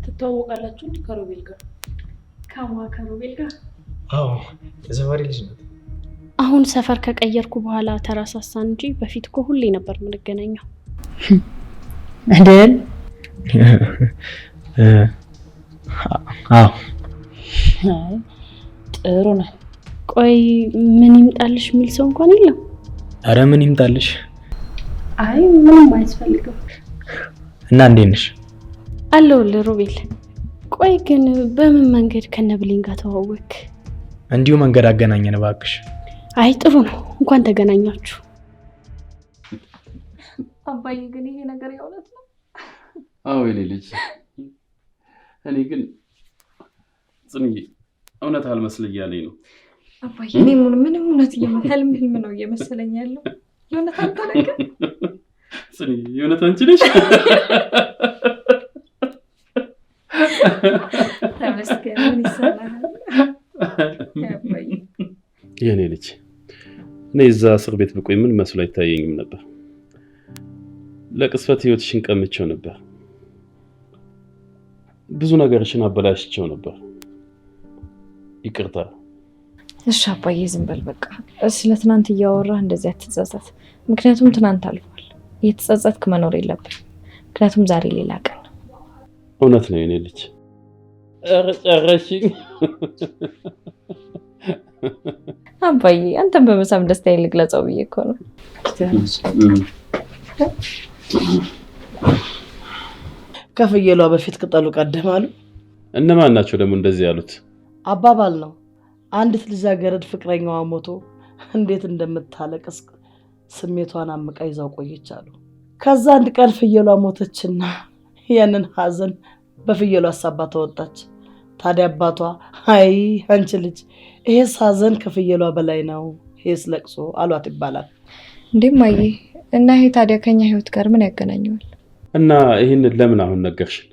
ትተዋወቃላችሁ እንዲህ ከሮቤል ጋር? ከማ ከሮቤል ጋር? አዎ፣ የሰፈሬ ልጅ ናት። አሁን ሰፈር ከቀየርኩ በኋላ ተራሳሳን እንጂ በፊት እኮ ሁሌ ነበር የምንገናኘው። አይደል? አዎ። አይ ጥሩ ነው። ቆይ ምን ይምጣልሽ የሚል ሰው እንኳን የለም። አረ ምን ይምጣልሽ? አይ ምንም አያስፈልግም። እና እንዴት ነሽ? አለሁልህ ሮቤል። ቆይ ግን በምን መንገድ ከነብሌን ጋር ተዋወክ? እንዲሁ መንገድ አገናኘን እባክሽ። አይ ጥሩ ነው፣ እንኳን ተገናኛችሁ። አባዬ ግን ይሄ ነገር የእውነት ነው? አዎ የኔ ልጅ። እኔ ግን ጽንዬ እውነት አልመስል እያለኝ ነው። አባዬ እኔ ምንም እውነት ህልም ህልም ነው እየመሰለኝ ያለው። የእውነት አንተ ነገር ጽንዬ የእውነት አንቺ ነሽ? ተመስገን። ምን ይሰማሃል አባዬ? የኔ ልጅ እኔ እዛ እስር ቤት ብቆይ ምን መስሎ አይታየኝም ነበር። ለቅጽበት ህይወትሽን ቀምቼው ነበር። ብዙ ነገርሽን አበላሽቼው ነበር። ይቅርታ። እሺ አባዬ ዝም በል በቃ። ስለ ትናንት እያወራህ እንደዚህ አትጸጸት። ምክንያቱም ትናንት አልፏል። እየተጸጸትክ መኖር የለብን። ምክንያቱም ዛሬ ሌላ ቀን ነው። እውነት ነው የኔ ልጅ። ኧረ ጨረሽኝ። አባዬ አንተን በመሳም ደስታዬን ልግለጸው ብዬ እኮ ነው። ከፍየሏ በፊት ቅጠሉ ቀደም አሉ። እነማን ናቸው ደግሞ እንደዚህ ያሉት? አባባል ነው። አንዲት ልጃገረድ ፍቅረኛዋ ሞቶ እንዴት እንደምታለቅስ ስሜቷን አምቃ ይዛው ቆየች አሉ። ከዛ አንድ ቀን ፍየሏ ሞተችና ያንን ሀዘን በፍየሏ አሳባ ተወጣች። ታዲያ አባቷ አይ አንቺ ልጅ ይሄስ ሀዘን ከፍየሏ በላይ ነው፣ ይሄስ ለቅሶ አሏት ይባላል። እንዴ እማዬ፣ እና ይሄ ታዲያ ከኛ ህይወት ጋር ምን ያገናኘዋል? እና ይህንን ለምን አሁን ነገርሽን?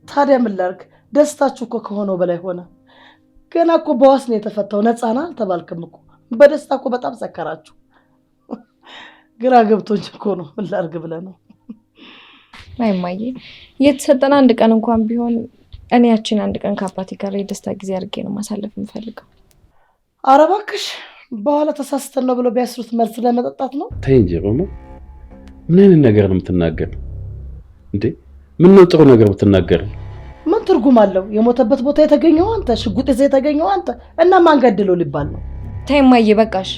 ታዲያ ምን ላድርግ? ደስታችሁ እኮ ከሆነው በላይ ሆነ። ገና እኮ በዋስ ነው የተፈታው። ነፃ ነህ አልተባልክም እኮ። በደስታ እኮ በጣም ሰከራችሁ። ግራ ገብቶኝ እኮ ነው ምን ላድርግ ብለህ ነው። አይ እማዬ፣ የተሰጠን አንድ ቀን እንኳን ቢሆን እኔ ያችን አንድ ቀን ከአባቴ ጋር የደስታ ጊዜ አድርጌ ነው ማሳለፍ የምፈልገው። ኧረ እባክሽ በኋላ ተሳስተን ነው ብለው ቢያስሩት መልስ ለመጠጣት ነው። ተይ እንጂ ሮማ፣ ምን አይነት ነገር ነው የምትናገር እንዴ? ምን ነው ጥሩ ነገር ብትናገር ምን ትርጉም አለው? የሞተበት ቦታ የተገኘው አንተ፣ ሽጉጥ ይዘህ የተገኘው አንተ እና ማን ገድለው ሊባል ነው? ተይ እማዬ በቃሽ።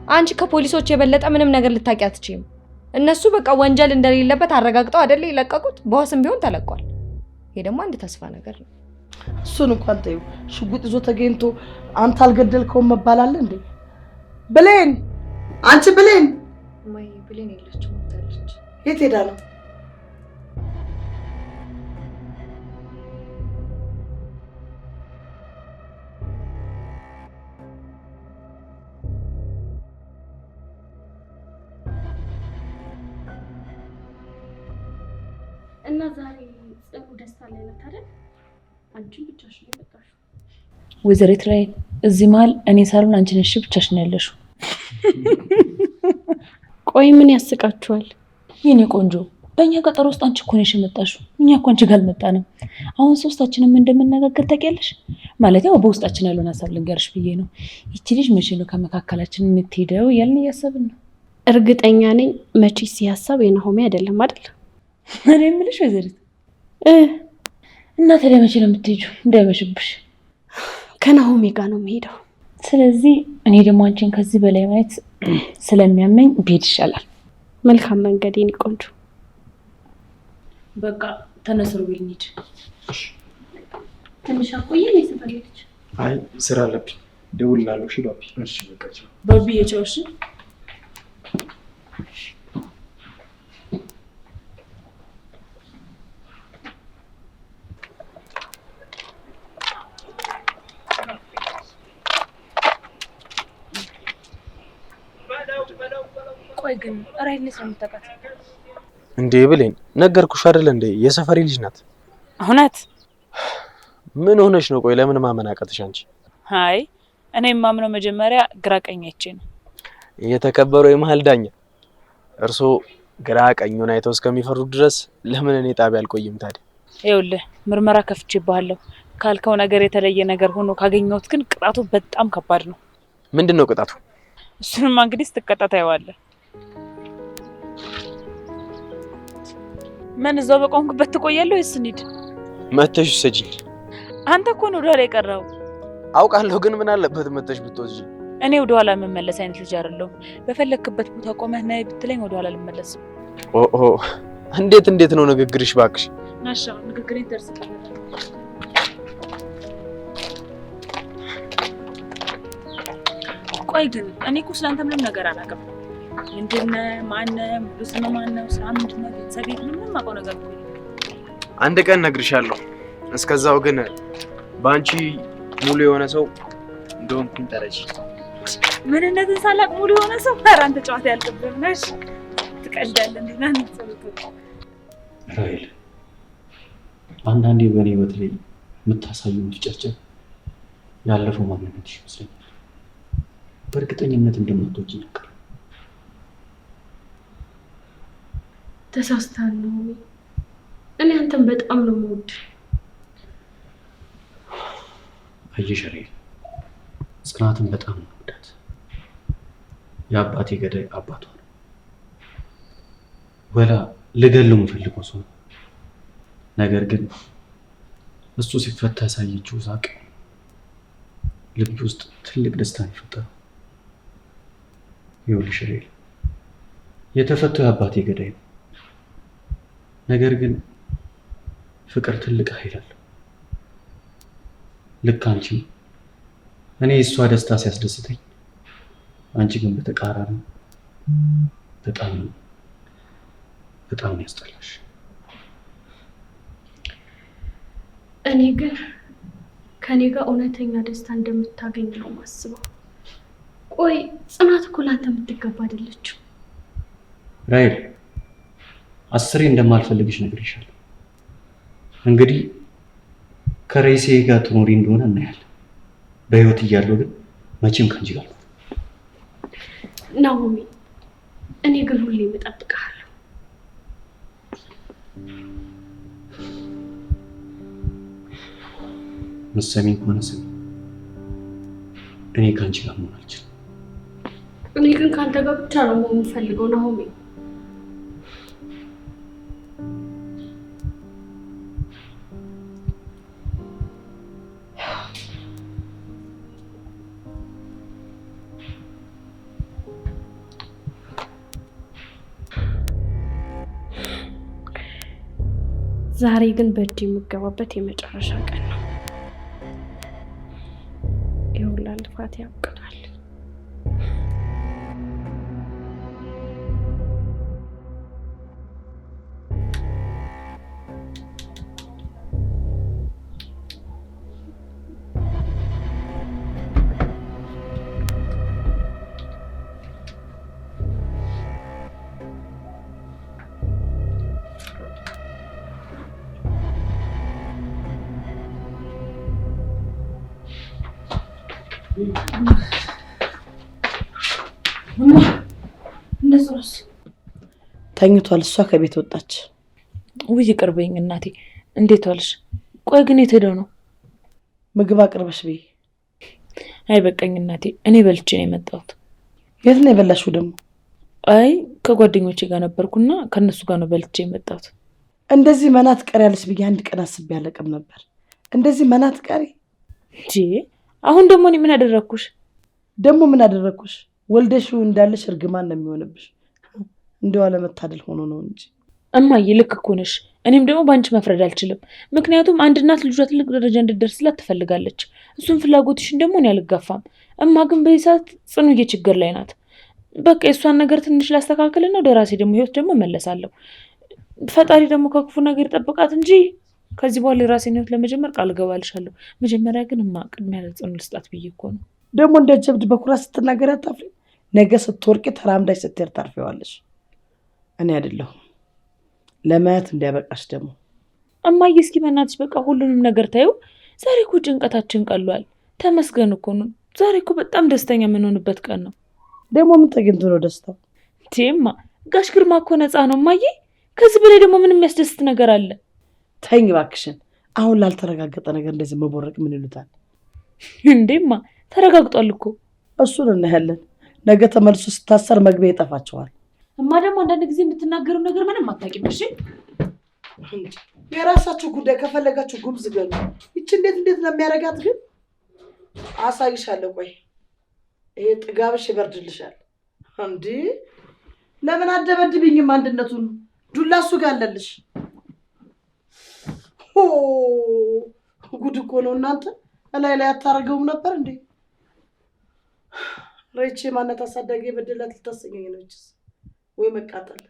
አንቺ ከፖሊሶች የበለጠ ምንም ነገር ልታውቂ አትችይም። እነሱ በቃ ወንጀል እንደሌለበት አረጋግጠው አይደለ የለቀቁት? በዋስም ቢሆን ተለቋል። ይሄ ደግሞ አንድ ተስፋ ነገር ነው። እሱን እንኳን ተይው። ሽጉጥ ይዞ ተገኝቶ አንተ አልገደልከውም መባል አለ እንዴ? ብሌን፣ አንቺ ብሌን! እማዬ ብሌን የለችም፣ ወጥታለች። የት ሄዳ ነው? እና ዛሬ ጽኑ ደስታ ላይ ናት አይደል? አንቺም ብቻሽን ነው የመጣሽው። ወይዘሪት ራሔል እዚህ መሀል እኔ ሳልሆን አንቺ ነሽ ብቻሽን ያለሽው። ቆይ ምን ያስቃችኋል? የኔ ቆንጆ በእኛ ቀጠሮ ውስጥ አንቺ እኮ ነሽ የመጣሽው። እኛ እኮ አንቺ ጋር አልመጣንም። አሁን ሶስታችንም እንደምነጋገር ታውቂያለሽ። ማለት ያው በውስጣችን ያለውን ሀሳብ ልንገርሽ ብዬ ነው። ይቺ ልጅ መቼ ነው ከመካከላችን የምትሄደው እያልን እያሰብን ነው። እርግጠኛ ነኝ መቼስ ይህ ሀሳብ የናሆሜ አይደለም አይደል? እኔ የምልሽ ወይዘሪት እና ታዲያ መቼ ነው የምትሄጂው? እንዳይመሽብሽ። ከናሆሜ ጋር ነው የምሄደው። ስለዚህ እኔ ደግሞ አንቺን ከዚህ በላይ ማየት ስለሚያመኝ ብሄድ ይሻላል። መልካም መንገድ የኔ ቆንጆ። በቃ ተነስ ሮቤል እንሂድ። ትንሽ አቆየን የሰፈር ልጅ። አይ ስራ አለብኝ፣ እደውልልሃለሁ። እሺ ባቢ። እሺ በቃ ቻው። ባቢ ቻው። እሺ ቆይ ግን ራሔል እንዴት ነው የምታውቃት? እንዴ ብሌን ነገርኩሽ አይደል እንዴ የሰፈሬ ልጅ ናት። እውነት? ምን ሆነሽ ነው? ቆይ ለምን ማመን አቃተሽ አንቺ? አይ እኔ የማምነው መጀመሪያ ግራ ቀኝ አይቼ ነው። የተከበረው የመሀል ዳኛ እርሶ ግራ ቀኙን አይተው እስከሚፈሩ ድረስ ለምን እኔ ጣቢያ አልቆይም ታዲያ? ይኸውልህ ምርመራ ከፍቼብሃለሁ። ካልከው ነገር የተለየ ነገር ሆኖ ካገኘሁት ግን ቅጣቱ በጣም ከባድ ነው። ምንድን ነው ቅጣቱ? እሱንማ እንግዲህ ስትቀጣ ታየዋለህ። ምን እዛው በቆምክበት ትቆያለህ ወይስ እንሂድ? መተሽ ውሰጂኝ። አንተ እኮ ነው ወደኋላ የቀረኸው። አውቃለሁ፣ ግን ምን አለበት መተሽ ብትወስጂኝ። እኔ ወደኋላ የምመለስ አይነት ልጅ አይደለሁም። በፈለክበት ቦታ ቆመህ ነይ ብትለኝ ወደኋላ አልመለስም። ኦ እንዴት እንዴት ነው ንግግርሽ? እባክሽ ናሻ ንግግሬን ደርስልኝ። ቆይ ግን እኔ እኮ ስለአንተ ምንም ነገር አላውቅም። ምንድነህ? ማነህ? ሙሉ ስምህ ማነው? ስራ ምንድነው? ቤተሰብ የት? ምንም የማውቀው ነገር እኮ የለም። አንድ ቀን እነግርሻለሁ። እስከዛው ግን በአንቺ ሙሉ የሆነ ሰው እንደሆንኩኝ ተረጂ። ምንነትን ሳላውቅ ሙሉ የሆነ ሰው? ኧረ አንተ ጨዋታ ያልቅብህም። ነሽ ትቀልዳለህ እንዴ? ና እንጸሎት። ራሔል፣ አንዳንዴ በእኔ ህይወት ላይ የምታሳየው መፍጨርጨር ያለፈው ማንነትሽ ይመስለኛል። በእርግጠኝነት እንደማትወጂኝ አውቃለሁ። ተሳስተሃል ናሆሜ። እኔ አንተን በጣም ነው የምወድህ። አየሽ ራሔል፣ ጽናትን በጣም ነው የምወዳት። የአባቴ ገዳይ አባቷ ነው። ወላ ልገለው የምፈልገው ሰው ነው። ነገር ግን እሱ ሲፈታ ያሳየችው ሳቅ ልብ ውስጥ ትልቅ ደስታን የፈጠረው። ይኸውልሽ ራሔል፣ የተፈታው የአባቴ ገዳይ ነው። ነገር ግን ፍቅር ትልቅ ኃይል አለው። ልክ አንቺ እኔ የእሷ ደስታ ሲያስደስተኝ፣ አንቺ ግን በተቃራኒ በጣም በጣም ነው ያስጠላሽ። እኔ ግን ከኔ ጋር እውነተኛ ደስታ እንደምታገኝ ነው የማስበው። ቆይ ጽናት እኮ ለአንተ የምትገባ አይደለችም። ራሔል፣ አስሬ እንደማልፈልግሽ ነግሬሻለሁ። እንግዲህ ከሬሴ ጋር ትኖሪ እንደሆነ እናያለን። በህይወት እያለሁ ግን መቼም ከአንቺ ጋር አልኖርም። ናሆሜ፣ እኔ ግን ሁሌም እጠብቅሃለሁ። ምትሰሚኝ ከሆነ ስሚ፣ እኔ ከአንቺ ጋር መሆን አልችልም። እኔ ግን ከአንተ ጋር ብቻ ነው መሆን የምፈልገው ናሆሜ። ዛሬ ግን በእጅ የምገባበት የመጨረሻ ቀን ነው። ይኸውልህ ልፋት ያብቅቷል። ተኝቷል። እሷ ከቤት ወጣች። ውይ ይቅር በይኝ እናቴ። እንዴት ዋልሽ? ቆይ ግን የት ሄደው ነው? ምግብ አቅርበሽ ብይ። አይ በቃኝ እናቴ፣ እኔ በልቼ ነው የመጣሁት። የት ነው የበላሽው ደግሞ? አይ ከጓደኞቼ ጋር ነበርኩና ከእነሱ ጋር ነው በልቼ የመጣሁት። እንደዚህ መናት ቀሪ ያለች ብዬ አንድ ቀን አስቤ አላውቅም ነበር። እንደዚህ መናት ቀሪ። አሁን ደግሞ እኔ ምን አደረግኩሽ? ደግሞ ምን አደረግኩሽ? ወልደሽው እንዳለሽ እርግማን ነው የሚሆንብሽ። እንደው አለመታደል ሆኖ ነው እንጂ። እማዬ ልክ እኮ ነሽ። እኔም ደግሞ በአንቺ መፍረድ አልችልም። ምክንያቱም አንድ እናት ልጇ ትልቅ ደረጃ እንድትደርስላት ትፈልጋለች። እሱን ፍላጎትሽን ደግሞ እኔ አልጋፋም። እማ ግን በዚህ ሰዓት ጽኑዬ ችግር ላይ ናት። በቃ የእሷን ነገር ትንሽ ላስተካክልና ወደ ራሴ ደግሞ ህይወት ደግሞ እመለሳለሁ። ፈጣሪ ደግሞ ከክፉ ነገር ይጠብቃት እንጂ ከዚህ በኋላ የራሴን ህይወት ለመጀመር ቃል እገባልሻለሁ። መጀመሪያ ግን እማ ቅድሚያ ለጽኑ ልስጣት ብዬ እኮ ነው። ደግሞ እንደ ጀብድ በኩራት ስትናገር አታፍሪም? ነገ ስትወርቂ ተራምዳሽ ስትሄድ ታርፊዋለሽ። እኔ አይደለሁም ለማየት እንዲያበቃሽ ደግሞ። እማዬ እስኪ በእናትሽ በቃ ሁሉንም ነገር ታዩ። ዛሬ እኮ ጭንቀታችን ቀሏል። ተመስገን እኮ ነው። ዛሬ እኮ በጣም ደስተኛ የምንሆንበት ቀን ነው። ደግሞ ምን ተገኝቶ ነው ደስታው? ቴማ ጋሽ ግርማ እኮ ነፃ ነው እማዬ። ከዚህ በላይ ደግሞ ምን የሚያስደስት ነገር አለ? ተኝ እባክሽን። አሁን ላልተረጋገጠ ነገር እንደዚህ መቦረቅ ምን ይሉታል? እንዴማ ተረጋግጧል እኮ። እሱን እናያለን። ነገ ተመልሶ ስታሰር መግቢያ ይጠፋቸዋል። እማ ደግሞ አንዳንድ ጊዜ የምትናገረው ነገር ምንም አታውቂም። እሺ የራሳችሁ ጉዳይ፣ ከፈለጋችሁ ጉብዝ ገሉ። ይቺ እንዴት እንዴት ነው የሚያደርጋት ግን? አሳይሻለሁ። ቆይ ይሄ ጥጋብሽ ይበርድልሻል። እንዲህ ለምን አደበድብኝም? አንድነቱን ዱላ እሱ ጋር አለልሽ። ጉድ እኮ ነው እናንተ። እላይ ላይ አታረገውም ነበር እንዴ? ሬቼ ማነት አሳዳጊ የበደላት ልታሰኘኝ ነው። ይችስ ወይ መቃጠል።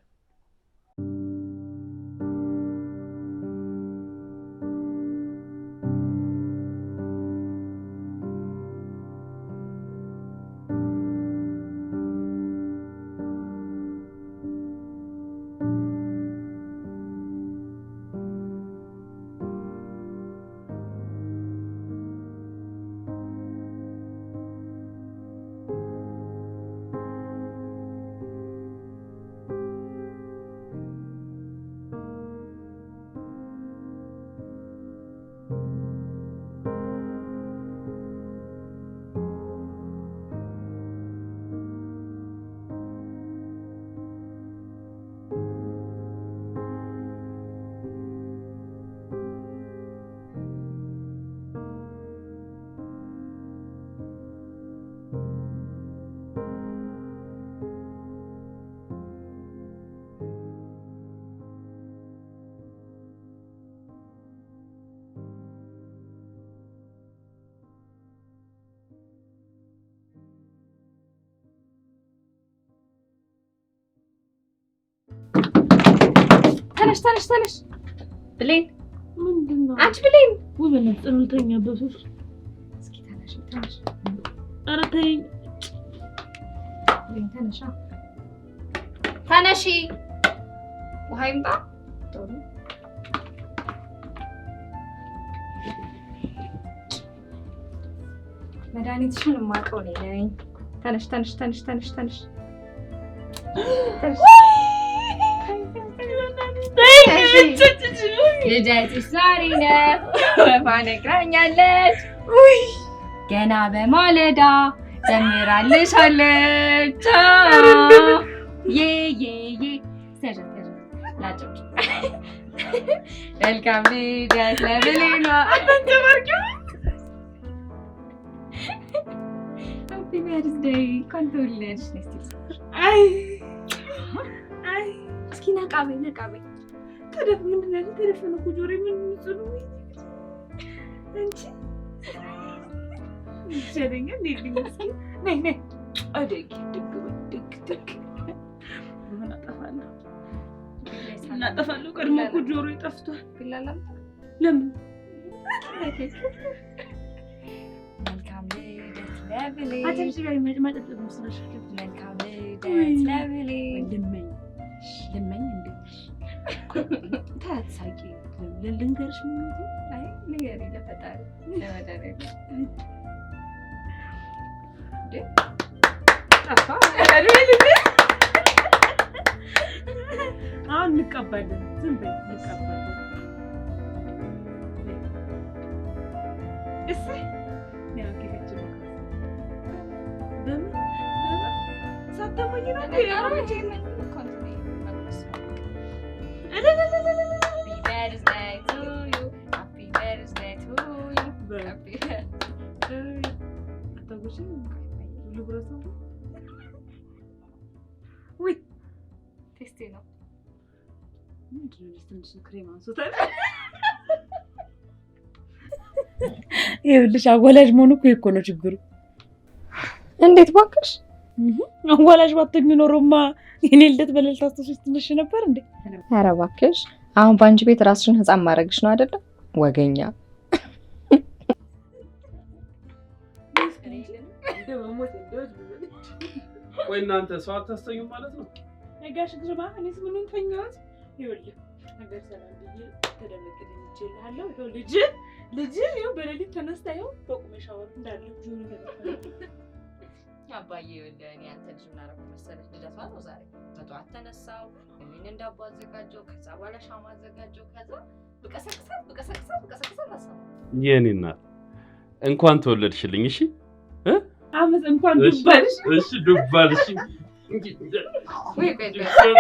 ተነሽ ተነሽ ተነሽ። ብሌን ምንድን ነው? አንቺ ብሌን ውይ በእናትሽ ጥሩ ልተኛበት። እስኪ ተነሽ ተነሽ። ኧረ ተይኝ። ብሌን ተነሻ ተነሺ። ውሃ ይምጣ። ጥሩ መድኃኒትሽን የማውቀው እኔ ነኝ። ተነሽ ተነሽ ተነሽ ተነሽ ተነሽ። ልደትሽ ዛሬ ነው፣ ወፋ ነግራኛለች። ገና በማለዳ ዘምራልሻለች። ዬ ዬ ዬ መልካም ልደት ለብሌኗ። Happy birthday እንኳን ተወለድሽ። እስኪ ነቃ በይ ነቃ በይ። ምንድን ነው ተደፈነ እኮ ጆሮዬ። ምን ንጹህ ነው አንቺ ይሻለኛል። እስኪ ነይ ነይ አደግ ደግ በይ ደግ ደግ። ምን አጠፋለሁ እናጠፋለሁ። ቀድሞ እኮ ጆሮዬ ጠፍቷል። ለምን መልካም ልደት ለብሌን። መልካም ልደት ለብሌን። ልመኝ ልመኝ እንዴ ታትሳቂ ልንገርሽ ምኞቴ። አይ ንገሪ ለፈጣሪ ለመድኃኒዓለም። እንዴ ጠፋ። አሁን እንቀባለን። ዝም በይ እንቀባለን። እሰይ ያው ኬካችን በምን ሳታሞኝ ነው እንዴ? Happy birthday to you. Happy birthday to you. Happy birthday to you. አታጎርሽም? ልጉረሰው? ውይ Tasty ነው። ምንድን ነው ትንሽ ክሬም አንሶታል። ይኸውልሽ አዋላጅ መሆኑ እኮ እኮ ነው ችግሩ። እንዴት ባክሽ? አዋላጅ ባትሆኝ ኖሮማ የኔ ልደት በሌሊት አስታውሰሽ ትነሽ ነበር እንዴ? ኧረ እባክሽ አሁን በአንቺ ቤት ራስሽን ህፃን ማድረግሽ ነው አይደለም? ወገኛ ቆይ እናንተ ሰው አታስተኙም ማለት ነው? ጋሽ ግርማ እኔስ ምኑን ተኛሁት? ይኸውልህ ነገር ሰላም ብዬ ተደምቄ ተኝቼልሃለሁ። ይኸው ልጅ ልጅ ይኸው በሌሊት ተነስታ ይኸው በቁሜ ሻወር እንዳለ ጆሮ ተደፈነ። አባዬ ይኸውልህ፣ እኔ አንተ ልጅ ምን አደረኩ መሰለህ? ልደቷ ነው ዛሬ። በጠዋት ተነሳው፣ ይህንን ዳቦ አዘጋጀው፣ ከዛ በኋላ ሻማ አዘጋጀው። ከዛ ብቀሰቅሳት ብቀሰቅሳት ብቀሰቅሳት አሰማ። የኔ እናት እንኳን ተወለድሽልኝ። እሺ። አመት እንኳን ዱባልሽ። እሺ ዱባልሽ። ወይ ቆይ ቆይ።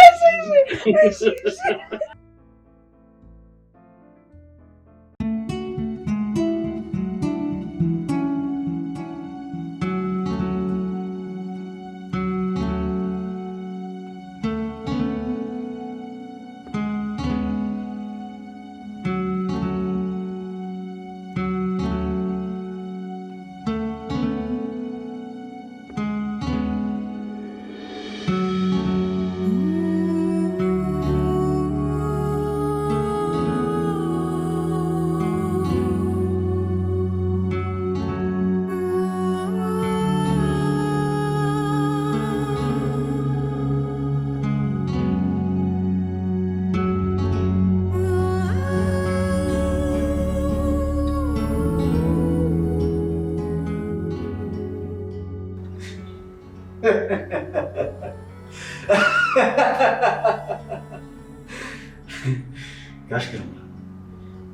ጋሽ ግርማ፣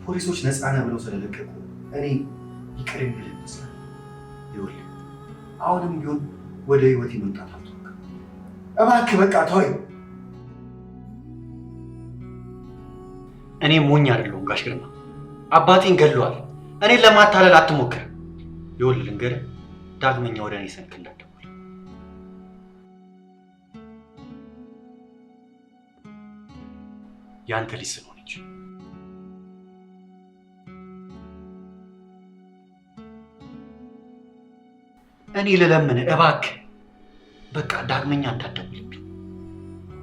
ፖሊሶች ነፃ ነህ ብለው ስለለቀቁ እኔ ይቅር የሚል ይመስላል። ይኸውልህ አሁንም ቢሆን ወደ ህይወቴ መምጣት አልተወክም። እባክህ በቃ ተወኝ። እኔ ሞኝ አይደለሁም ጋሽ ግርማ። አባቴን ገድለዋል። እኔን ለማታለል አትሞክር። ይኸውልህ ልንገርህ፣ ዳግመኛ ወደ እኔ ስልክ እንዳትደውል። የአንተ ልጅ ስለሆነች። እኔ ልለምንህ እባክህ በቃ ዳግመኛ እንዳትደውልብኝ፣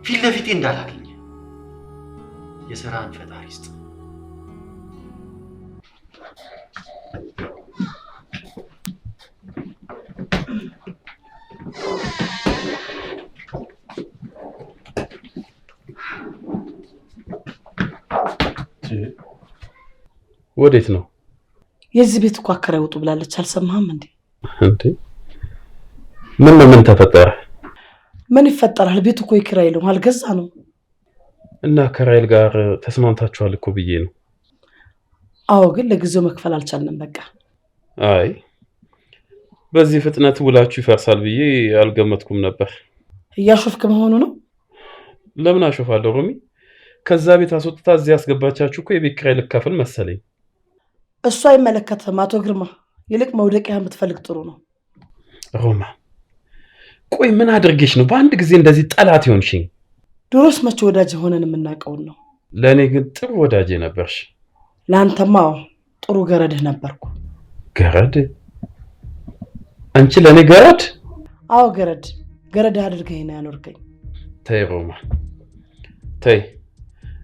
ፊት ለፊቴ እንዳላገኘ። የስራን ፈጣሪ ይስጥ። ወዴት ነው? የዚህ ቤት እኮ አከራይ ውጡ ብላለች። አልሰማህም እንዴ? እንዴ ምን ነው? ምን ተፈጠረ? ምን ይፈጠራል? ቤቱ እኮ የኪራይ ነው፣ አልገዛ ነው። እና ከራይል ጋር ተስማምታችኋል እኮ ብዬ ነው። አዎ፣ ግን ለጊዜው መክፈል አልቻልንም። በቃ። አይ በዚህ ፍጥነት ውላችሁ ይፈርሳል ብዬ አልገመትኩም ነበር። እያሾፍክ መሆኑ ነው። ለምን አሾፋለሁ ሮሚ? ከዛ ቤት አስወጥታ እዚህ ያስገባቻችሁ እኮ የቤት ኪራይ ልከፍል መሰለኝ። እሱ አይመለከትም አቶ ግርማ። ይልቅ መውደቂያ የምትፈልግ ጥሩ ነው። ሮማ፣ ቆይ ምን አድርጌሽ ነው በአንድ ጊዜ እንደዚህ ጠላት የሆንሽኝ? ድሮስ መቼ ወዳጅ ሆነን የምናውቀውን ነው። ለእኔ ግን ጥሩ ወዳጄ ነበርሽ። ለአንተማ አዎ፣ ጥሩ ገረድህ ነበርኩ። ገረድ? አንቺ ለእኔ ገረድ? አዎ ገረድ፣ ገረድህ አድርገኝ ነው ያኖርከኝ። ተይ ሮማ ተይ፣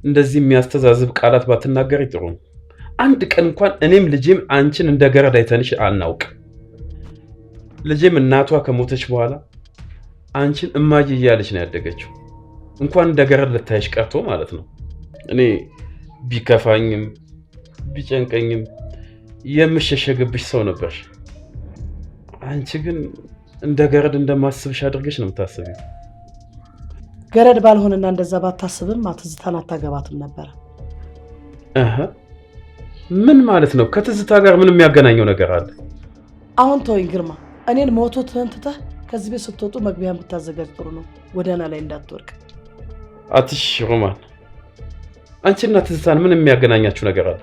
እንደዚህ የሚያስተዛዝብ ቃላት ባትናገሪ ጥሩ ነው። አንድ ቀን እንኳን እኔም ልጄም አንቺን እንደ ገረድ አይተንሽ አናውቅ። ልጄም እናቷ ከሞተች በኋላ አንቺን እማዬ እያለች ነው ያደገችው። እንኳን እንደ ገረድ ልታይሽ ቀርቶ ማለት ነው። እኔ ቢከፋኝም ቢጨንቀኝም የምሸሸግብሽ ሰው ነበርሽ። አንቺ ግን እንደ ገረድ እንደማስብሽ አድርገሽ ነው የምታስቢው። ገረድ ባልሆንና እንደዛ ባታስብም ትዝታን አታገባትም ነበረ። እህ ምን ማለት ነው? ከትዝታ ጋር ምን የሚያገናኘው ነገር አለ? አሁን ተወኝ ግርማ። እኔን ሞቶትህን ትተህ ከዚህ ቤት ስትወጡ መግቢያን ብታዘጋጅ ጥሩ ነው፣ ጎዳና ላይ እንዳትወድቅ። አትሽ ሮማን፣ አንቺና ትዝታን ምን የሚያገናኛችሁ ነገር አለ?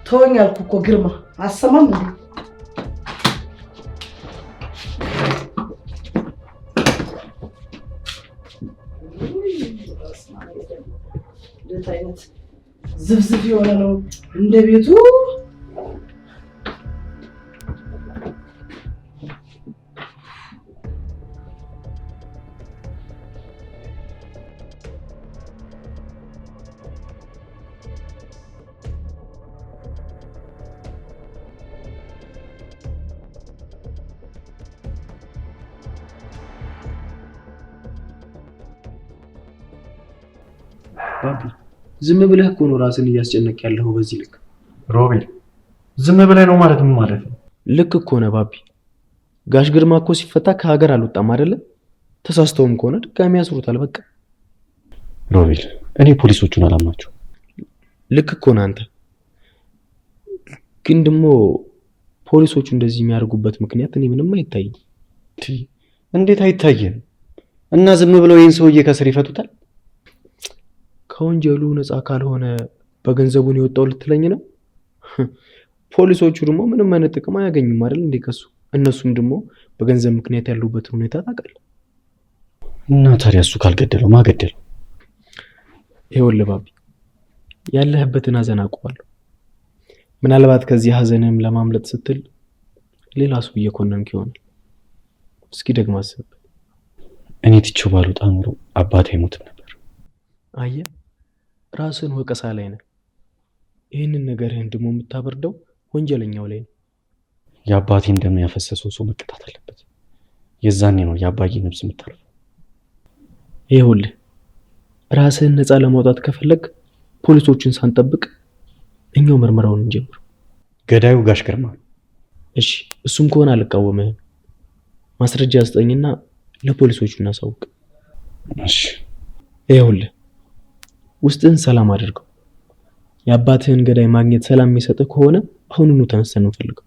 ተወኝ አልኩህ እኮ ግርማ፣ አሰማም እንዴ? እንዴት አይነት ዝብዝብ የሆነ ነው እንደ ቤቱ። ባቢ ዝም ብለህ እኮ ነው ራስን እያስጨነቅ ያለኸው በዚህ ልክ። ሮቤል፣ ዝም ብለህ ነው ማለት ምን ማለት ነው? ልክ እኮ ነህ ባቢ። ጋሽ ግርማ እኮ ሲፈታ ከሀገር አልወጣም አይደለ? ተሳስተውም ከሆነ ድጋሚ ያስሩታል። በቃ ሮቤል፣ እኔ ፖሊሶቹን አላምናቸው። ልክ እኮ ነህ አንተ። ግን ደግሞ ፖሊሶቹ እንደዚህ የሚያደርጉበት ምክንያት እኔ ምንም አይታይም። እንዴት አይታይም? እና ዝም ብለው ይህን ሰውዬ ከስር ይፈቱታል? ከወንጀሉ ነፃ ካልሆነ በገንዘቡን የወጣው ልትለኝ ነው? ፖሊሶቹ ደግሞ ምንም አይነት ጥቅም አያገኙም አይደል እንዴ ከሱ። እነሱም ደግሞ በገንዘብ ምክንያት ያሉበትን ሁኔታ ታውቃለህ። እና ታዲያ እሱ ካልገደለው ማን ገደለው? ይኸውልህ ባቢ፣ ያለህበትን ሀዘን አውቀዋለሁ። ምናልባት ከዚህ ሀዘንህም ለማምለጥ ስትል ሌላ ሰው እየኮነንክ ይሆናል። እስኪ ደግሞ አስብበት። እኔ ትቼው ባልወጣ ኖሮ አባቴ አይሞትም ነበር። አየህ፣ ራስህን ወቀሳ ላይ ነህ። ይህንን ነገርህን ደግሞ የምታበርደው ወንጀለኛው ላይ ነው። የአባቴን ደም ያፈሰሰው ሰው መቀጣት አለበት። የዛኔ ነው የአባዬ ነፍስ የምታርፈው። ይኸውልህ፣ ራስህን ነፃ ለማውጣት ከፈለግ ፖሊሶችን ሳንጠብቅ እኛው ምርመራውን እንጀምር። ገዳዩ ጋሽ ግርማ ነው። እሺ፣ እሱም ከሆነ አልቃወምህም። ማስረጃ ስጠኝና ለፖሊሶቹ እናሳውቅ። እሺ። ይኸውልህ፣ ውስጥህን ሰላም አድርገው። የአባትህን ገዳይ ማግኘት ሰላም የሚሰጥህ ከሆነ አሁኑኑ ተነስተን እንፈልገው።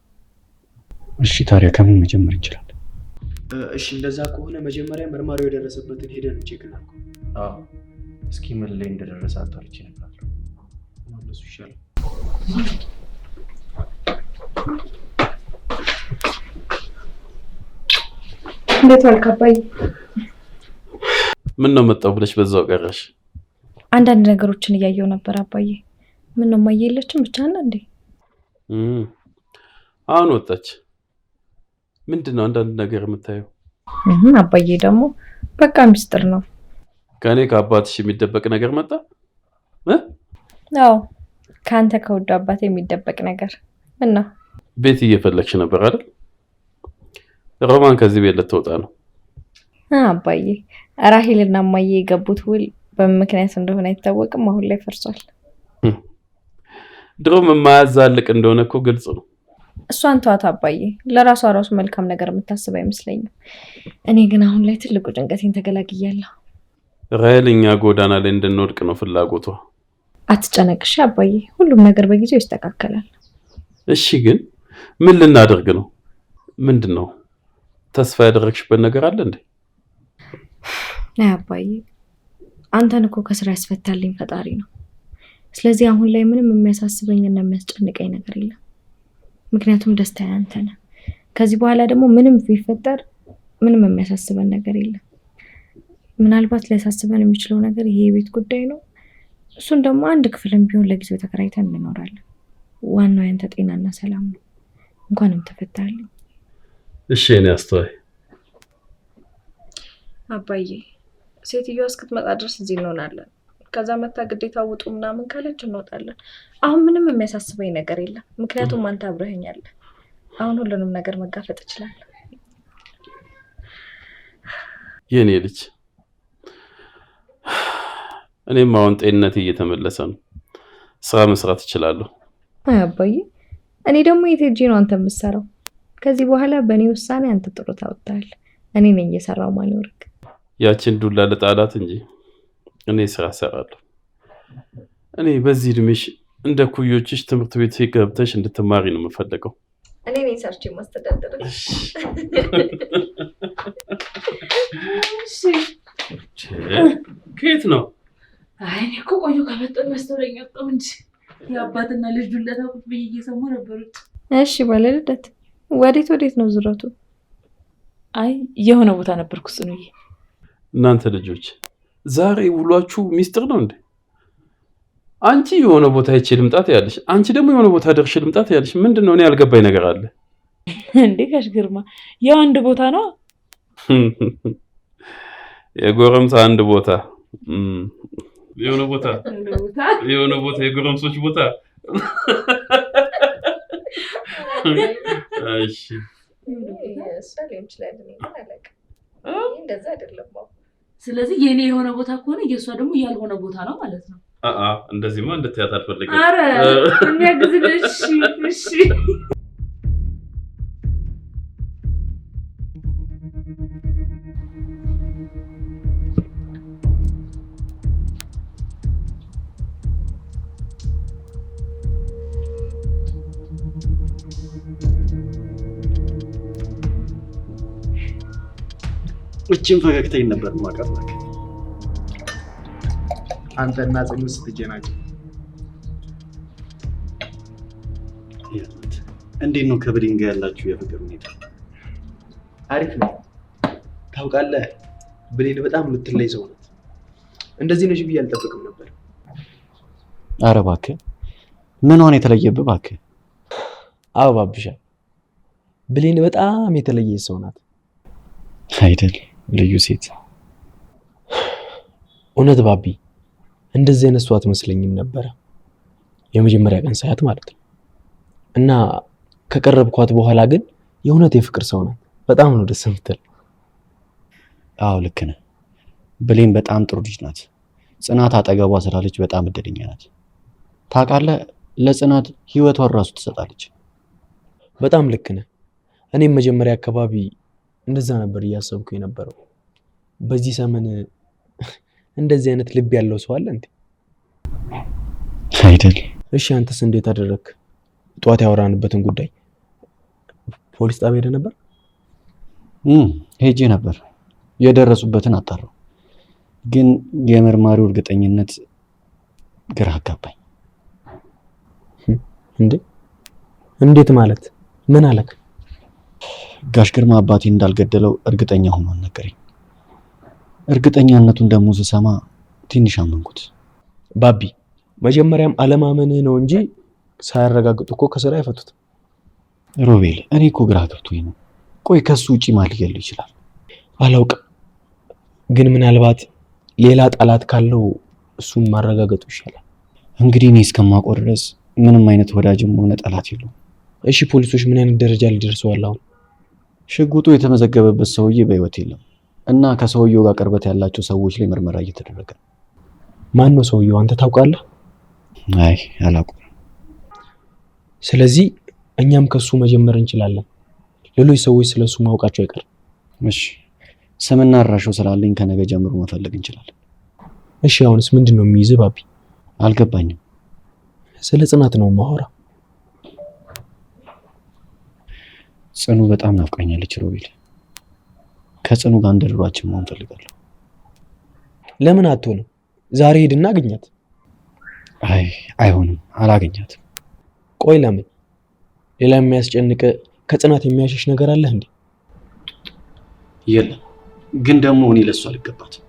እሺ፣ ታዲያ ከምን መጀመር እንችላለን? እሺ፣ እንደዛ ከሆነ መጀመሪያ መርማሪው የደረሰበትን ሄደን check እናድርገው። አዎ፣ እስኪ ምን ላይ እንደደረሰ አጣርቼ እነግርሃለሁ። እንደሱ ይሻላል። እንዴት ዋልክ አባዬ? ምን ነው መጣሁ ብለሽ በዛው ቀረሽ? አንዳንድ ነገሮችን እያየው ነበር አባዬ። ምን ነው እማዬ የለችም ብቻ ነው እንዴ? አሁን ወጣች። ምንድን ነው አንዳንድ ነገር የምታየው? አባዬ ደግሞ በቃ ሚስጥር ነው። ከእኔ ከአባትሽ የሚደበቅ ነገር መጣ? አዎ፣ ከአንተ ከውዱ አባቴ የሚደበቅ ነገር። ምን ነው ቤት እየፈለግሽ ነበር አይደል? ሮማን ከዚህ ቤት ልትወጣ ነው። አባዬ፣ ራሂልና እማዬ የገቡት ውል በምን ምክንያት እንደሆነ አይታወቅም። አሁን ላይ ፈርሷል። ድሮም የማያዛልቅ እንደሆነ እኮ ግልጽ ነው። እሷን ተዋት አባዬ፣ ለራሷ ራሱ መልካም ነገር የምታስብ አይመስለኝም። እኔ ግን አሁን ላይ ትልቁ ጭንቀቴን ተገላግያለሁ። ራሔል እኛ ጎዳና ላይ እንድንወድቅ ነው ፍላጎቷ። አትጨነቅሽ አባዬ፣ ሁሉም ነገር በጊዜው ይስተካከላል። እሺ፣ ግን ምን ልናደርግ ነው? ምንድን ነው ተስፋ ያደረግሽበት ነገር አለ እንዴ? አይ አባዬ፣ አንተን እኮ ከስራ ያስፈታልኝ ፈጣሪ ነው። ስለዚህ አሁን ላይ ምንም የሚያሳስበኝና የሚያስጨንቀኝ ነገር የለም። ምክንያቱም ደስታ አንተ ነህ። ከዚህ በኋላ ደግሞ ምንም ቢፈጠር ምንም የሚያሳስበን ነገር የለም። ምናልባት ሊያሳስበን የሚችለው ነገር ይሄ የቤት ጉዳይ ነው። እሱን ደግሞ አንድ ክፍልም ቢሆን ለጊዜው ተከራይተን እንኖራለን። ዋናው ያንተ ጤናና ሰላም ነው። እንኳንም ተፈታልኝ። እሺ እኔ አስተዋይ አባዬ፣ ሴትዮዋ እስክትመጣ ድረስ እዚህ እንሆናለን። ከዛ መታ ግዴታ ውጡ ምናምን ካለች እንወጣለን። አሁን ምንም የሚያሳስበኝ ነገር የለም፣ ምክንያቱም አንተ አብረኸኛለህ። አሁን ሁሉንም ነገር መጋፈጥ እችላለሁ። የኔ ልጅ፣ እኔም አሁን ጤንነቴ እየተመለሰ ነው። ስራ መስራት እችላለሁ። አይ አባዬ፣ እኔ ደግሞ የት ሄጄ ነው አንተ የምትሰራው? ከዚህ በኋላ በእኔ ውሳኔ አንተ ጡረታ ወጥተሃል። እኔ ነኝ እየሰራው ማኖርክ። ያችን ዱላ ልጣላት እንጂ እኔ ስራ እሰራለሁ። እኔ በዚህ እድሜሽ እንደ ኩዮችሽ ትምህርት ቤት ገብተሽ እንድትማሪ ነው የምፈልገው። እኔ ነኝ ሰርቼ የማስተዳደር። ከየት ነው? አይ እኔ እኮ ቆዩ ከመጣሁ መስተውለኝ ወጣሁ እንጂ የአባትና ልጅ ዱላ ታውቁት ብዬ እየሰሙ ነበሩት። እሺ ባለልደት፣ ወዴት ወዴት ነው ዙረቱ? አይ የሆነ ቦታ ነበርኩ ጽኑዬ። እናንተ ልጆች ዛሬ ውሏችሁ ሚስጥር ነው እንዴ? አንቺ የሆነ ቦታ ሄጄ ልምጣት ያለሽ፣ አንቺ ደግሞ የሆነ ቦታ ደርሼ ልምጣት ያለሽ ምንድን ነው? እኔ ያልገባኝ ነገር አለ እንዴ? ጋሽ ግርማ ያው አንድ ቦታ ነው። የጎረምሳ አንድ ቦታ የሆነ ቦታ የሆነ ቦታ የጎረምሶች ቦታ። እሺ እሷ ሊሆን ይችላል። እኔ ግን አላውቅም። እንደዛ አይደለም። ስለዚህ የኔ የሆነ ቦታ ከሆነ የእሷ ደግሞ ያልሆነ ቦታ ነው ማለት ነው። እንደዚህማ እንድትያት አልፈልግም። ኧረ የሚያግዝልሽ። እሺ እሺ። እቺን ፈገግታዬን ነበር የማውቃት። እባክህ አንተና ጽኑ ስትጀናቸው። እንዴት ነው ከብሌን ጋር ያላችሁ የፍቅር ሁኔታ? አሪፍ ነው። ታውቃለህ ብሌን በጣም የምትለይ ሰው ናት። እንደዚህ ነሽ ብዬ አልጠብቅም ነበር። ኧረ እባክህ ምን ሆነ የተለየብህ? እባክህ አዎ ባብሻ፣ ብሌን በጣም የተለየ ሰው ናት። አይደል? ልዩ ሴት። እውነት ባቢ፣ እንደዚህ አይነት ሰው አትመስለኝም ነበረ የመጀመሪያ ቀን ሳያት ማለት ነው። እና ከቀረብኳት በኋላ ግን የእውነት የፍቅር ሰው ናት። በጣም ነው ደስ የምትል። አዎ ልክ ነህ። ብሌን በጣም ጥሩ ልጅ ናት። ጽናት አጠገቧ ስላለች በጣም እድለኛ ናት። ታውቃለህ፣ ለጽናት ህይወቷን ራሱ ትሰጣለች። በጣም ልክ ነህ። እኔም መጀመሪያ አካባቢ እንደዛ ነበር እያሰብኩ የነበረው። በዚህ ዘመን እንደዚህ አይነት ልብ ያለው ሰው አለ እንዴ? አይደል? እሺ አንተስ እንዴት አደረግክ? ጠዋት ያወራንበትን ጉዳይ ፖሊስ ጣቢያ ሄደህ ነበር? ሄጄ ነበር። የደረሱበትን አጣራው፣ ግን የመርማሪው እርግጠኝነት ግራ አጋባኝ። እንዴ እንዴት ማለት? ምን አለክ? ጋሽ ግርማ አባቴ እንዳልገደለው እርግጠኛ ሆኖ ነገረኝ። እርግጠኛነቱን ደግሞ ስሰማ ትንሽ አመንኩት። ባቢ መጀመሪያም አለማመንህ ነው እንጂ ሳያረጋግጡ እኮ ከስራ አይፈቱትም። ሮቤል፣ እኔ እኮ ግራ ገብቶኝ ነው። ቆይ ከሱ ውጪ ማን ሊገድለው ይችላል? አላውቅም፣ ግን ምናልባት ሌላ ጠላት ካለው እሱን ማረጋገጡ ይሻላል። እንግዲህ እኔ እስከማውቀው ድረስ ምንም አይነት ወዳጅም ሆነ ጠላት የለውም። እሺ ፖሊሶች ምን አይነት ደረጃ ላይ ደርሰዋል አሁን? ሽጉጡ የተመዘገበበት ሰውዬ በህይወት የለም እና ከሰውየው ጋር ቅርበት ያላቸው ሰዎች ላይ ምርመራ እየተደረገ ነው። ማን ነው ሰውየው? አንተ ታውቃለህ? አይ አላውቅም። ስለዚህ እኛም ከሱ መጀመር እንችላለን። ሌሎች ሰዎች ስለሱ ማወቃቸው አይቀርም። እሺ ስምና አድራሻው ስላለኝ ከነገ ጀምሮ መፈለግ እንችላለን። እሺ አሁንስ ምንድን ነው የሚይዝህ ባቢ? አልገባኝም። ስለ ጽናት ነው የማወራ። ጽኑ በጣም ናፍቃኛለች ሮቤል። ከጽኑ ጋር እንደ ድሯችን መሆን ፈልጋለሁ። ለምን አትሆንም? ዛሬ ሄድና አግኛት። አይ አይሆንም፣ አላገኛትም። ቆይ ለምን? ሌላ የሚያስጨንቅ ከጽናት የሚያሸሽ ነገር አለህ እንዴ? የለም፣ ግን ደግሞ እኔ ለሱ አልገባትም።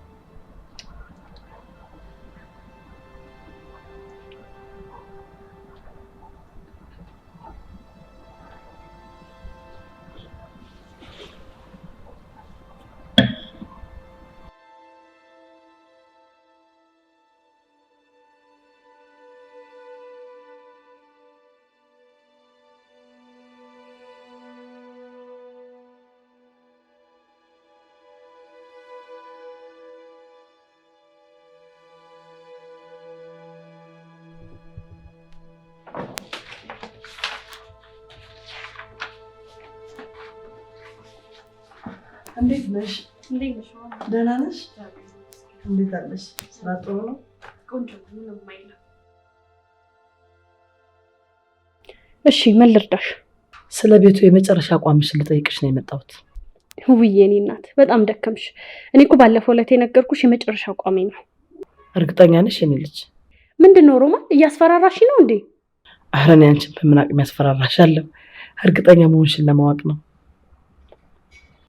እንዴት ነሽ? ደህና ነሽ? እንዴት አለሽ? ስራ ጥሩ ነው? ቆንጆ ነው፣ ምንም አይልም። እሺ ምን ልርዳሽ? ስለ ቤቱ የመጨረሻ አቋምሽን ልጠይቅሽ ነው የመጣሁት። ውይ የኔ እናት በጣም ደከምሽ። እኔ እኮ ባለፈው ዕለት የነገርኩሽ የመጨረሻ አቋሜ ነው። እርግጠኛ ነሽ የኔ ልጅ? ምንድን ነው ሮማ፣ እያስፈራራሽ ነው እንዴ? ኧረ እኔ አንቺን በምን አቅም ያስፈራራሻለሁ? እርግጠኛ መሆንሽን ለማወቅ ነው።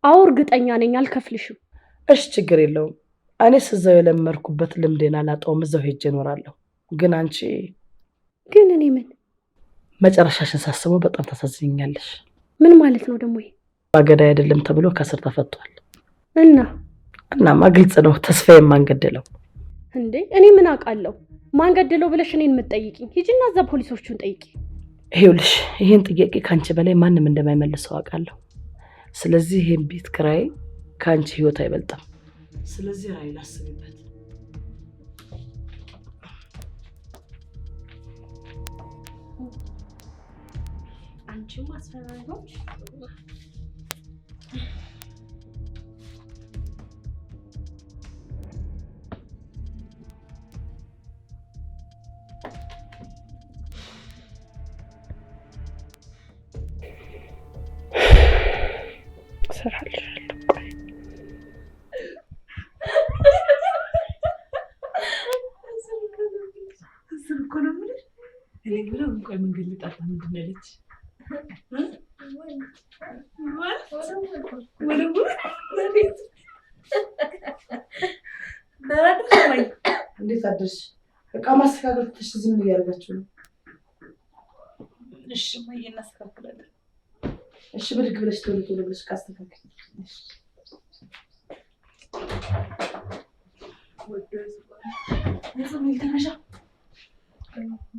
አዎ እርግጠኛ ነኝ፣ አልከፍልሽም። እሺ ችግር የለውም። እኔስ እዛው የለመድኩበት ልምዴን አላጣውም፣ እዛው ሄጄ እኖራለሁ። ግን አንቺ ግን እኔ ምን መጨረሻሽን ሳስበው በጣም ታሳዝኛለሽ። ምን ማለት ነው ደግሞ ይሄ? ገዳይ አይደለም ተብሎ ከስር ተፈቷል። እና እናማ ግልጽ ነው፣ ተስፋዬ ማን ገደለው? እንዴ እኔ ምን አውቃለሁ? ማን ገደለው ብለሽ እኔን የምትጠይቂኝ? ሂጂና እዛ ፖሊሶቹን ጠይቂ። ይኸውልሽ ይሄን ጥያቄ ከአንቺ በላይ ማንም እንደማይመልሰው አውቃለሁ። ስለዚህ ይሄን ቤት ክራይ ከአንቺ ህይወት አይበልጥም። ስለዚህ ራይል አስቢበት። አንቺም አስፈራሪዎች። እሰራልሻለሁ። ቆይ እኔ ብለው ቆይ መንገድ ልጣጣ ምንድን ነው ያለች? እንዴት አደርሽ? እቃ ማስተካከል ትተሽ እዚህ ምን እያደረጋችሁ ነው? እሺ እማዬ እናስተካክላለን። እሺ ብድግ ብለሽ ቶሎ ቶሎ ብለሽ እቃ አስተካክል።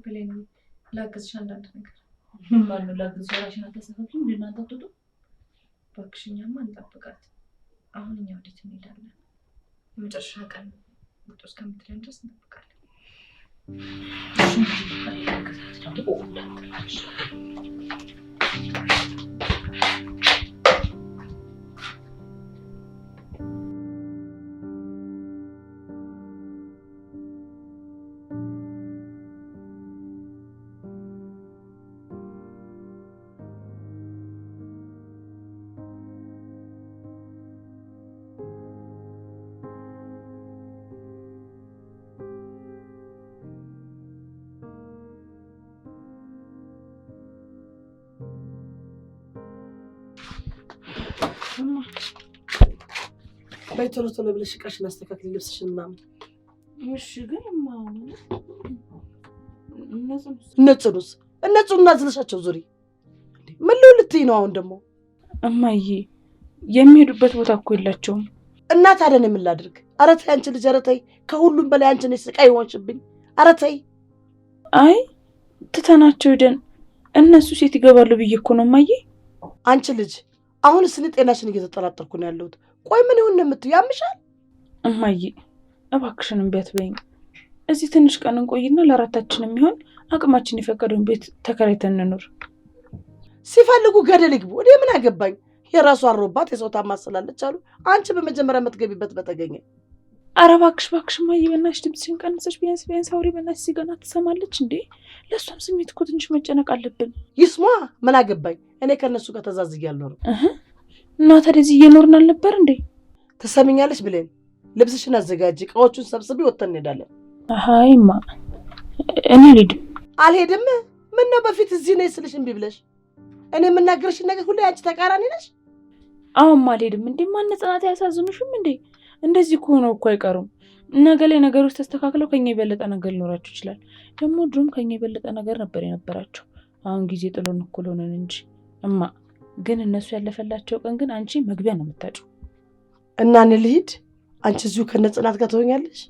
ብሌን ላግዝሽ አንዳንድ ነገር። ማነው ላግዝሽ? እራስሽን አታስተካክሊም እንደ እናንተ አትወጡም? እባክሽ እኛማ እንጠብቃት። አሁን እኛ ወዴት እንሄዳለን? የመጨረሻ ቀን ውጡ እስከምትለን ድረስ እንጠብቃለን። በይ ቶሎ ቶሎ ብለሽ እቃሽን አስተካክሊ፣ ልብስሽን ምናምን። እሺ ግን እማ እነ ጽኑስ እነ ጽኑን አዝለሻቸው ዙሪ። ምን ልሁን ልትይ ነው አሁን ደግሞ? እማዬ የሚሄዱበት ቦታ እኮ የላቸውም። እና ታዲያ እኔ ምን ላድርግ? ኧረ ተይ አንቺ ልጅ፣ ኧረ ተይ። ከሁሉም በላይ አንቺ ነሽ ስቃይ የሆንሽብኝ። ኧረ ተይ። አይ ትተናቸው ሄደን እነሱ ሴት ይገባሉ ብዬ እኮ ነው እማዬ። አንቺ ልጅ አሁንስ እኔ ጤናሽን እየተጠራጠርኩ ነው ያለሁት። ቆይ ምን ይሁን ነው የምትይው? ያምሻል? እማዬ እባክሽን እምቢ አትበይኝ። እዚህ ትንሽ ቀን እንቆይና ለአራታችን የሚሆን አቅማችን የፈቀደውን ቤት ተከራይተን እንኖር። ሲፈልጉ ገደል ይግቡ። እኔ ምን አገባኝ? የራሷ አሮባት የሰው ታማስላለች አሉ። አንቺ በመጀመሪያ የምትገቢበት በተገኘ። ኧረ እባክሽ እባክሽ እማዬ በእናትሽ ድምፅሽን ቀንሰሽ ቢያንስ ቢያንስ አውሪ በእናትሽ። ሲገና ትሰማለች እንዴ? ለእሷም ስሜት እኮ ትንሽ መጨነቅ አለብን። ይስሟ፣ ምን አገባኝ? እኔ ከእነሱ ጋር ተዛዝያለሁ ነው። እና ታዲያ እዚህ እየኖርን አልነበር እንዴ? ትሰሚኛለሽ ብሌን፣ ልብስሽን አዘጋጂ፣ እቃዎቹን ሰብስቢ፣ ወጥተን እንሄዳለን። አይማ እኔ አልሄድም። አልሄድም? ምነው በፊት እዚህ ነኝ ስልሽ እምቢ ብለሽ? እኔ የምናገርሽን ነገር ሁሉ አንቺ ተቃራኒ ነሽ። አሁን አልሄድም። እንዴ ማን ጽናት አያሳዝኑሽም እንዴ? እንደዚህ ከሆነ እኮ አይቀሩም። ነገ ላይ ነገሮች ተስተካክለው ከኛ የበለጠ ነገር ሊኖራቸው ይችላል። ደግሞ ድሮም ከኛ የበለጠ ነገር ነበር የነበራቸው። አሁን ጊዜ ጥሎን እኩል ሆነን እንጂ። እማ ግን እነሱ ያለፈላቸው ቀን ግን አንቺ መግቢያ ነው የምታጪው። እና እኔ ልሂድ፣ አንቺ እዚሁ ከነ ጽናት ጋር ትሆኛለሽ?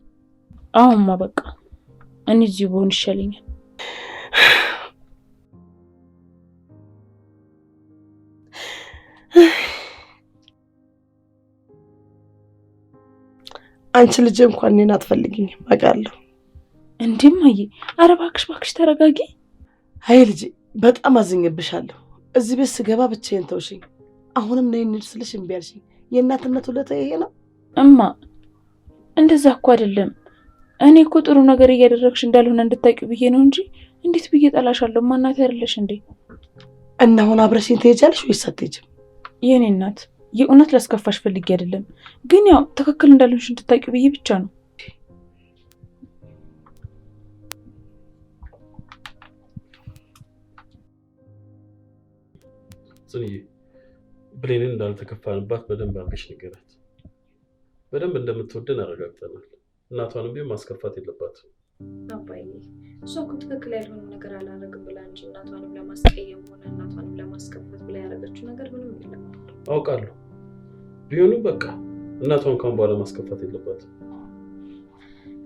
አሁንማ በቃ እኔ እዚሁ ብሆን ይሻለኛል። አንቺ ልጅ እንኳን እኔን አትፈልጊኝም አውቃለሁ። እንዴ እማዬ፣ ኧረ እባክሽ እባክሽ ተረጋጊ። አይ ልጄ በጣም አዝኜብሻለሁ። እዚህ ቤት ስገባ ብቻዬን ተውሽኝ። አሁንም ነይ እንሂድ ስልሽ እምቢ አልሽኝ። የእናትነት ውለታ ይሄ ነው? እማ እንደዛ እኮ አይደለም። እኔ እኮ ጥሩ ነገር እያደረግሽ እንዳልሆነ እንድታውቂው ብዬ ነው እንጂ እንዴት ብዬ ጠላሻለሁ? እማ እናቴ አይደለሽ እንዴ? እና አሁን አብረሽኝ ትሄጃለሽ ወይስ አትሄጂም? የኔ እናት የእውነት ላስከፋሽ ፈልጌ አይደለም፣ ግን ያው ትክክል እንዳልሆንሽ እንድታውቂው ብዬ ብቻ ነው። ጽንዬ ብሌንን እንዳልተከፋንባት በደንብ አድርገሽ ንገራት። በደንብ እንደምትወደን አረጋግጠናል። እናቷንም ቢሆን ማስከፋት የለባትም። አባዬ እሷ እኮ ትክክል ያልሆነ ነገር አላደረግም ብላ እንጂ እናቷንም ለማስቀየም ሆነ እናቷንም ለማስከፋት ብላ ያደረገችው ነገር ምንም የለም። አውቃለሁ። ቢሆንም በቃ እናቷን ካሁን በኋላ ማስከፋት የለባትም።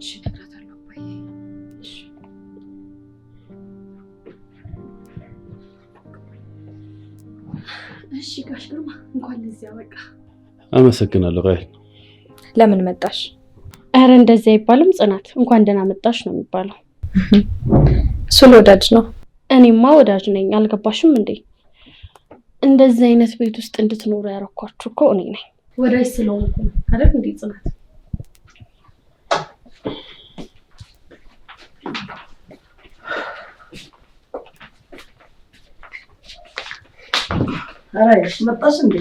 እሺ እነግራታለሁ አባዬ። እሺ እሺ ጋሽ ግርማ እንኳን ለዚህ አበቃ። አመሰግናለሁ ራሔል። ለምን መጣሽ? ኧረ እንደዚህ አይባልም ጽናት፣ እንኳን ደህና መጣሽ ነው የሚባለው። እሱ ለወዳጅ ነው። እኔማ ወዳጅ ነኝ። አልገባሽም እንዴ? እንደዚህ አይነት ቤት ውስጥ እንድትኖሩ ያረኳችሁ እኮ እኔ ነኝ። ወዳጅ ስለሆንኩ ነው አይደል እንዴ ጽናት? ኧረ መጣሽ እንዴ?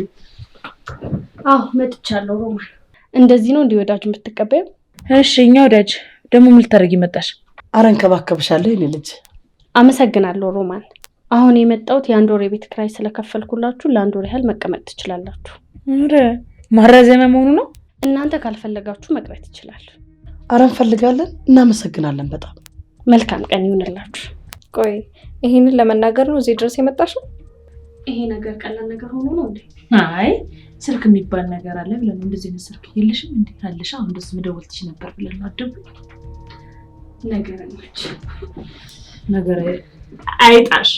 አዎ መጥቻለሁ ሮማን። እንደዚህ ነው እንዲህ ወዳጅ የምትቀበይው? እሺ እኛ ወዳጅ ደግሞ ምን ልታደርጊ መጣሽ? ኧረ እንከባከብሻለሁ የኔ ልጅ። አመሰግናለሁ ሮማን። አሁን የመጣሁት የአንድ ወር የቤት ኪራይ ስለከፈልኩላችሁ ለአንድ ወር ያህል መቀመጥ ትችላላችሁ። ኧረ ማራዘሚያ መሆኑ ነው። እናንተ ካልፈለጋችሁ መቅረት ይችላል። አረ እንፈልጋለን። እናመሰግናለን በጣም። መልካም ቀን ይሁንላችሁ። ቆይ ይሄንን ለመናገር ነው እዚህ ድረስ የመጣሽው? ይሄ ነገር ቀላል ነገር ሆኖ ነው እንዴ? አይ ስልክ የሚባል ነገር አለ ብለን ነው። እንደዚህ አይነት ስልክ የለሽም እንዴ? አለሽ? አሁን እንደዚህ መደወል ትችይ ነበር ብለን ነው። አትደውይም? ነገረኞች። ነገር አይጣሽ።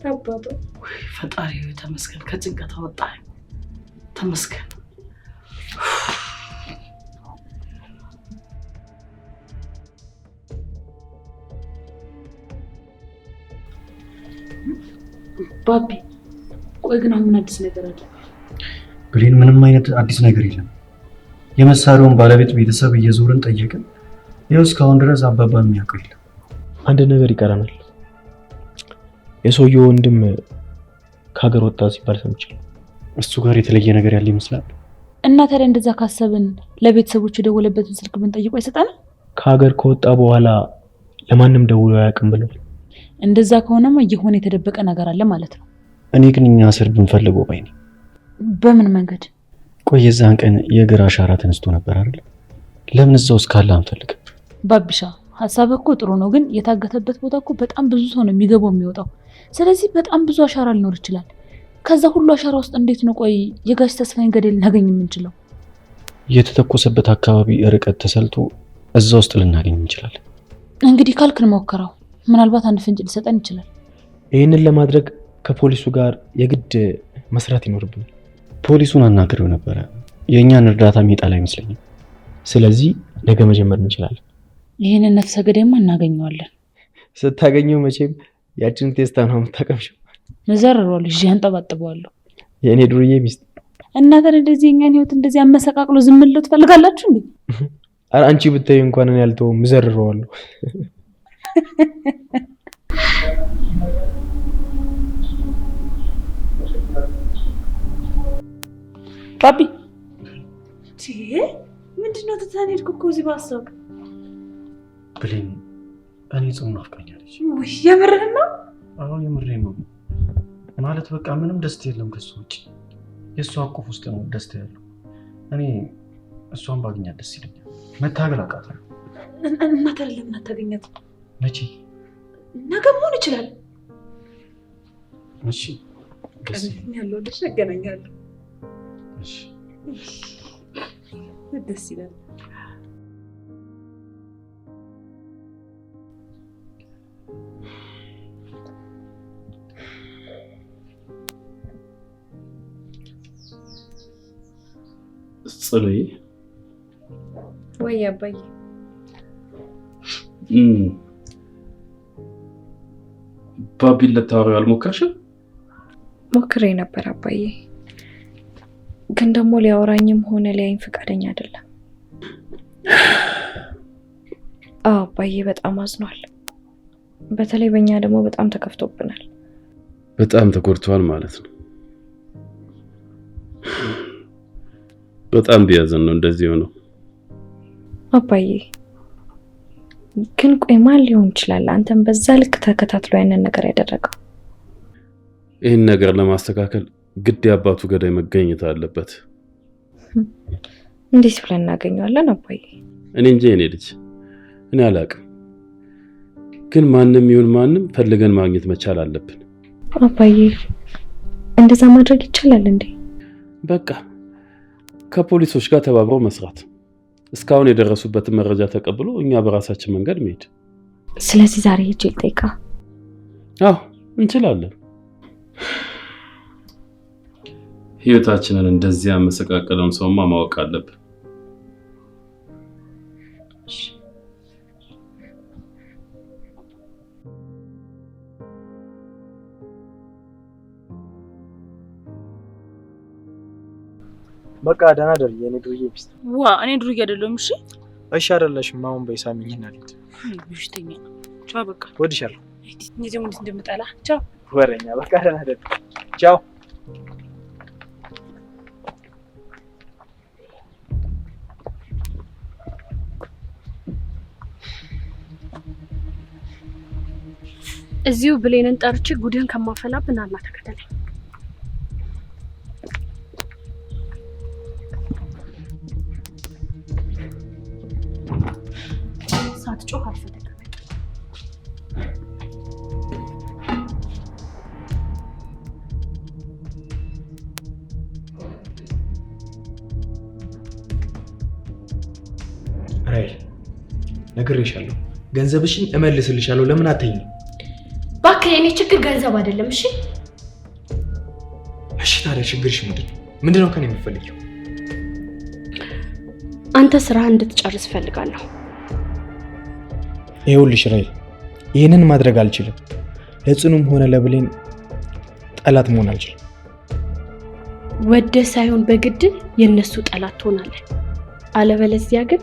አባቱ ፈጣሪ ሆይ ተመስገን፣ ከጭንቀት አወጣኸኝ። ተመስገን። ባቢ ቆይ ግን አሁን ምን አዲስ ነገር አለ? ብሌን፣ ምንም አይነት አዲስ ነገር የለም። የመሳሪያውን ባለቤት ቤተሰብ እየዞርን ጠየቅን። ይኸው እስካሁን ድረስ አባባ የሚያውቀው የለም። አንድ ነገር ይቀረናል። የሰውየው ወንድም ከሀገር ወጣ ሲባል ሰምቻለሁ። እሱ ጋር የተለየ ነገር ያለ ይመስላል። እና ታዲያ እንደዛ ካሰብን ለቤተሰቦቹ የደወለበትን ስልክ ብንጠይቀው አይሰጠንም? ከሀገር ከወጣ በኋላ ለማንም ደውሎ አያውቅም ብለዋል። እንደዛ ከሆነማ የሆነ የተደበቀ ነገር አለ ማለት ነው። እኔ ግን እኛ ስር ብንፈልገው ባይ ነኝ። በምን መንገድ? ቆይ የዛን ቀን የእግር አሻራ ተነስቶ ነበር አይደል? ለምን እዛው እስካለ አንፈልግም? ባቢሻ ሀሳብ እኮ ጥሩ ነው፣ ግን የታገተበት ቦታ እኮ በጣም ብዙ ሰው ነው የሚገባው የሚወጣው። ስለዚህ በጣም ብዙ አሻራ ሊኖር ይችላል። ከዛ ሁሉ አሻራ ውስጥ እንዴት ነው ቆይ የጋሽ ተስፋዬን ገደል ልናገኝ የምንችለው? የተተኮሰበት አካባቢ ርቀት ተሰልቶ እዛ ውስጥ ልናገኝ እንችላለን። እንግዲህ ካልክ እንሞክረው። ምናልባት አንድ ፍንጭ ሊሰጠን ይችላል። ይህንን ለማድረግ ከፖሊሱ ጋር የግድ መስራት ይኖርብናል። ፖሊሱን አናግሬው ነበረ። የእኛን እርዳታ የሚጣል አይመስለኝም። ስለዚህ ነገ መጀመር እንችላለን። ይህንን ነፍሰ ገዳይማ እናገኘዋለን። ስታገኘው መቼም ያችን ቴስታ ነው የምታቀምሽው። እዘርረዋለሁ፣ ይዤ አንጠባጥበዋለሁ። የእኔ ዱርዬ ሚስት። እና ታዲያ እንደዚህ የእኛን ህይወት እንደዚህ አመሰቃቅሎ ዝም ልለው ትፈልጋላችሁ እንዴ? ኧረ አንቺ ብታዩ እንኳን እኔ አልተውም፣ እዘርረዋለሁ። ባቢ ምንድነው ትተን ሄድክ እኮ እዚህ በሀሳብ። ብሌን፣ እኔ ጽኑ ናፍቃኛለች። ውይ የምርህን ነው? አዎ የምሬን ነው። ማለት በቃ ምንም ደስታ የለም ከሱ ውጭ። የእሷ እቅፍ ውስጥ ነው ደስታ ያለው። እኔ እሷን ባገኛት ደስ ይለኛል። መታገል አቃተኝ። እና ታዲያ ለምን አታገኛትም? መቼ? ነገ መሆን ይችላል። እሺ ደስ ይለኛል። ያለሁልሽ፣ እገናኛለሁ። እሺ ደስ ይላል። ጽኑዬ፣ ወይ አባዬ። ባቢን ልታወሪው አልሞከርሽም? ሞክሬ ነበር አባዬ፣ ግን ደግሞ ሊያወራኝም ሆነ ሊያይኝ ፈቃደኛ አይደለም። አዎ አባዬ በጣም አዝኗል። በተለይ በእኛ ደግሞ በጣም ተከፍቶብናል። በጣም ተጎድቷል ማለት ነው። በጣም ቢያዝን ነው እንደዚህ ሆነው። አባዬ ግን ቆይ ማን ሊሆን ይችላል አንተን በዛ ልክ ተከታትሎ ያንን ነገር ያደረገው? ይህን ነገር ለማስተካከል ግድ የአባቱ ገዳይ መገኘት አለበት። እንዴት ብለን እናገኘዋለን አባዬ? እኔ እንጂ የኔ ልጅ እኔ አላቅም፣ ግን ማንም ይሁን ማንም ፈልገን ማግኘት መቻል አለብን። አባዬ እንደዛ ማድረግ ይቻላል እንዴ? በቃ ከፖሊሶች ጋር ተባብሮ መስራት፣ እስካሁን የደረሱበትን መረጃ ተቀብሎ እኛ በራሳችን መንገድ መሄድ። ስለዚህ ዛሬ ሄጄ ልጠይቃ? አዎ እንችላለን። ህይወታችንን እንደዚህ ያመሰቃቀለውን ሰውማ ማወቅ አለብን። በቃ ደህና ደር የኔ ዱርዬ ሚስት። ዋ እኔ ዱርዬ አይደለሁም። እሺ እሺ አይደለሽም። አሁን በይ ሳሚኝና ልሂድ። ብሽተኛ። ቻው በቃ እወድሻለሁ። እኔ ደግሞ እንዴት እንደምጠላ። ቻው ወረኛ። በቃ ደህና ደር። ቻው። እዚሁ ብሌንን ጠርቼ ጉድህን ከማፈላብህ ናና ተከተለኝ። ሳትጮህ አርፈህ ተቀመጥ። ራሔል ነግሬሻለሁ፣ ገንዘብሽን እመልስልሻለሁ። ለምን አትይኝም? እባክህ የኔ ችግር ገንዘብ አይደለም። እሺ እሺ፣ ታዲያ ችግርሽ ምንድን ነው? ምንድን ነው ከኔ የምትፈልጊው? አንተ ስራህን እንድትጨርስ እፈልጋለሁ። ይኸውልሽ ራሔል፣ ይህንን ማድረግ አልችልም። ለጽኑም ሆነ ለብሌን ጠላት መሆን አልችልም። ወደ ሳይሆን በግድ የነሱ ጠላት ትሆናለህ። አለበለዚያ ግን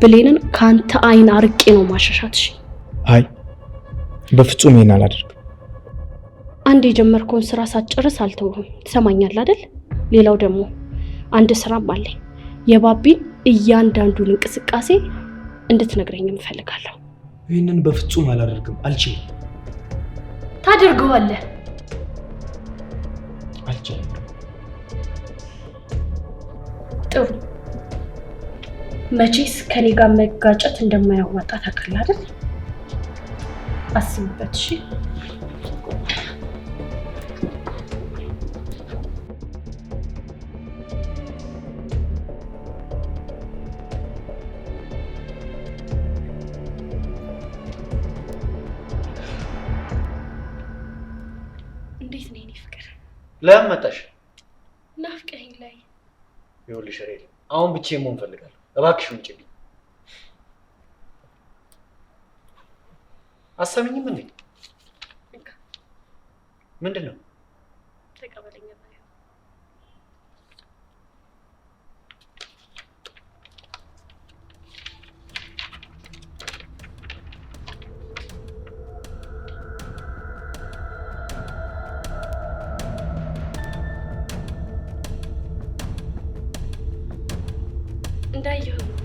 ብሌንን ከአንተ አይን አርቄ ነው ማሸሻት። እሺ? አይ በፍጹም ይሄን አላደርግም። አንድ የጀመርከውን ስራ ሳትጨርስ አልተውህም። ትሰማኛለህ አይደል? ሌላው ደግሞ አንድ ስራም አለኝ። የባቢን እያንዳንዱን እንቅስቃሴ እንድትነግረኝ እፈልጋለሁ። ይህንን በፍጹም አላደርግም። አልችልም። ታደርገዋለህ። አልችልም። ጥሩ። መቼስ ከኔ ጋር መጋጨት እንደማያዋጣ ታውቃለህ አይደል? አስብበት። እሺ? እንዴት ነው የኔ ፍቅር? ለምን መጣሽ? ናፍቀኸኝ ላይ። ይኸውልሽ ራሔል፣ አሁን ብቻዬን መሆን እፈልጋለሁ። እባክሽ ውጭልኝ። አሰምኝም እንዴ? ምንድን ነው? ተቀበለኝ። እንዳየኸው ነው።